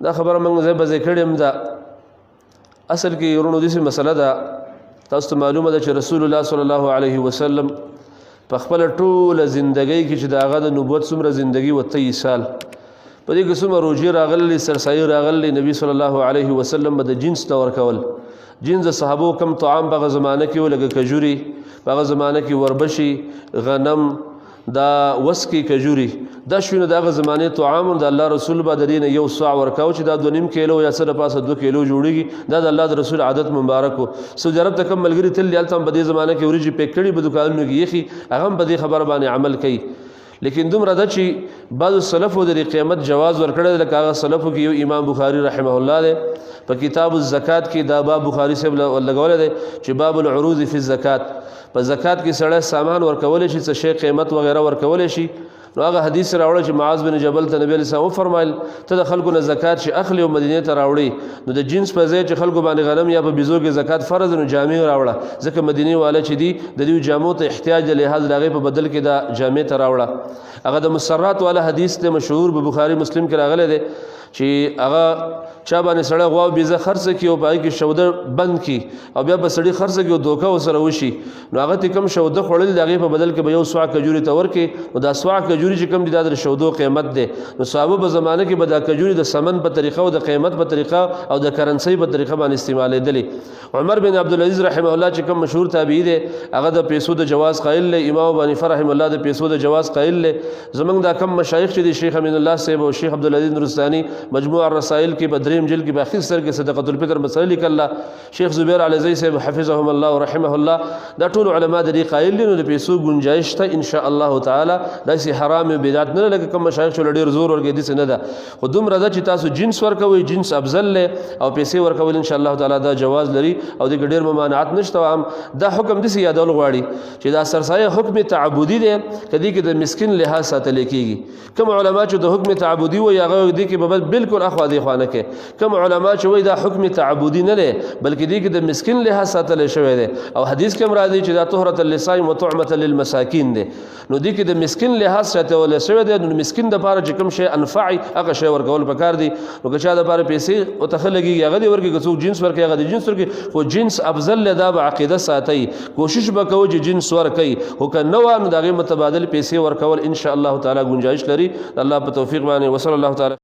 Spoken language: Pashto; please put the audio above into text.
دا خبره موږ ځای په ځای کړې هم ده. اصل کې ورونو داسې مسله ده، تاسو ته معلومه ده چې رسول الله صلی الله علیه وسلم په خپل ټوله زندګۍ کې چې د هغه د نبوت څومره زندګي وه، 23 سال، په دې کې څومره روژې راغلې، سرسایي راغلې، نبی صلی الله علیه وسلم به د جنس نه ورکول. جنس د صحابو کم طعام په هغه زمانه کې و، لکه کجوري، په هغه زمانه کې وربشي، غنم، دا وسکي، کجوري، دا شونه د هغه زمانه طعام. د الله رسول به د دین یو صاع ورکاو چې دا 2.5 کیلو یا څه د پاسه 2 کیلو جوړیږي. دا د الله د رسول عادت مبارک وو. سعودي عرب ته کوم ملګري تللي، هلته هم په دې زمانه کې وریجې پیک کړي، په دوکانونو کې یخي، هغه هم په دې خبره باندې عمل کوي. لیکن دومره ده چې بعضو سلفو د دې قیمت جواز ورکړی دی، لکه هغه سلفو کې یو امام بخاري رحمه الله دی، په کتاب الزکات کې دا باب بخاري صاحب لګولی دی چې باب العروض فی الزکات، په زکات کې سړی سامان ورکولی شي، څه شی قیمت وغیره ورکولی شي. نو هغه حدیث راوړی چې معاذ بن جبل ته نبی علیه السلام وفرمایل، ته د خلکو نه زکات چې اخلي او مدینې ته راوړي، نو د جنس په ځای چې خلکو باندې غنم یا په بیزو کې زکات فرض، نو جامې راوړه، ځکه مدینې والا چې دي د دې جامو ته احتیاج دی، لحاظ د هغې په بدل کې دا جامې ته راوړه. هغه د مسرات والا حدیث دی مشهور، په بخاري مسلم کې راغلی دی چې هغه چا باندې سړی غوا بیزه خرڅ کړي او په هغې کې شوده بند کړي او بیا په سړي خرڅ کړي او دوکه ورسره وشي، نو هغه ته کوم شوده خوړل، د هغې په بدل کې به یو سوع کجوري ته ورکړي. نو دا سوع کجوري چې کوم دي، دا د شودو قیمت دی. نو صحابه په زمانه کې به دا کجوري د سمن په طریقه او د قیمت په طریقه او د کرنسۍ په طریقه باندې استعمالېدلې. عمر بن عبدالعزیز رحمه الله چې کوم مشهور تابعي دی، هغه د پیسو د جواز قایل دی. امام ابو حنیفه رحمه الله د پیسو د جواز قایل دی. زمونږ دا کم مشایخ چې دي، شیخ امین الله صاحب او شیخ عبدالعزیز نورستاني مجموع الرسائل کې په دریم جلد کې په اخر سر کې صدقه الفطر مسله لیکله، شیخ زبیر علیزی صاحب حفظهم الله ورحمه الله، دا ټول علما د دې قایل دي. نو د پیسو گنجائش ته ان شاء الله تعالی داسې حرام او بدعت نه، لکه کوم مشایخ چې ډېر زور ورکوي، داسې نه ده. خو دومره ده چې تاسو جنس ورکوئ، جنس افضل دی، او پیسې ورکول ان شاء الله تعالی دا جواز لري او دې کې ډېر ممانعت نشته. هم دا حکم داسې یادول غواړي چې دا سرسایه حکم تعبدي دی، که دې کې د مسکین لحاظ ساتل کېږي. کوم علما چې د حکم تعبدي وایي، هغه دې کې به بالکل اخوا دې خوا نه کوي. کوم علما چې وایي دا حکم تعبدي نه دی، بلکې دې کې د مسکین لحاظ ساتل شوی دی، او حدیث کې هم راځي چې دا طهرة للصائم وطعمة للمساکین دی، نو دې کې د مسکین لحاظ ساتل شوی دی. نو مسکین د پاره چې کوم شی انفعي، هغه شی ورکول پکار دی. نو که چا د پاره پیسې او ته لګيږي، هغه دې ورکړي، که څوک جنس ورکړي، هغه دې جنس ورکړي، خو جنس افضل له دا به عقیده ساتي، کوشش به کوي چې جنس ورکړي، خو که نه وه نو د هغې متبادل پیسې ورکول ان شاء الله تعالی گنجائش لري، د الله په توفیق باندې. وصلی الله تعالی.